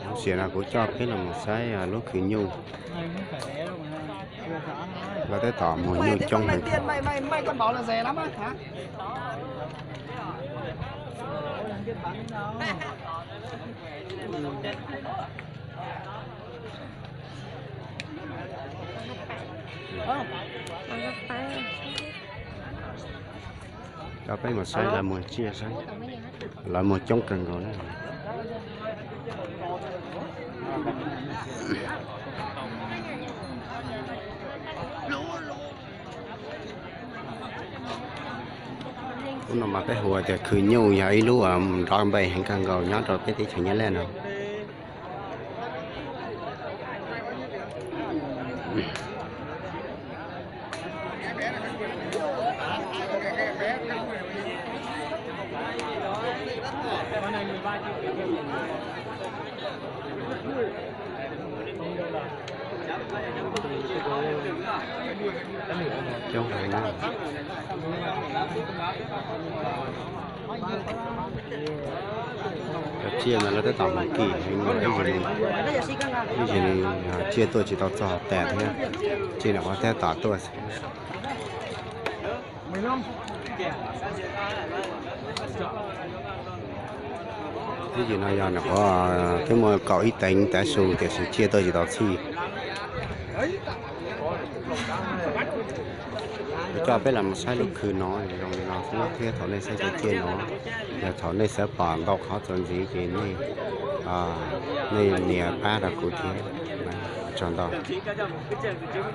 Tam sim no kuv coj peb los mus saib lub khw nyuj. Lawv tab tom muag nyuj coob heev. Coj peb mus saib lawv muag tsiaj saib. Lawv muag coob kawg nkaus na. Lub no mas peb hu tias khw nyuj, yog ib lub nrov npe heev kawg nkaus nyob rau peb teb chaws Nyab Laj no. Coob heev na. Cov tsiaj mas lawv tab tom mus kim heev, ib ntsis tsiaj tuaj tsis tau txog tas thiab, tsiaj nyuam qhuav tab tom tuaj xwb. Ib ntsis no yog nyuam qhuav twb muaj kaum ib teev tav su tiam sis tsiaj tuaj tsis tau txhij. Kuv coj peb los mus saib lub khw no zoo li no xwb thiab thaum nej saib cov tsiaj no, yog thaum nej xav pom ntau qhov txuas ntxiv ces nej, nej nias pab rau kuv thiab. Ua tsaug ntau.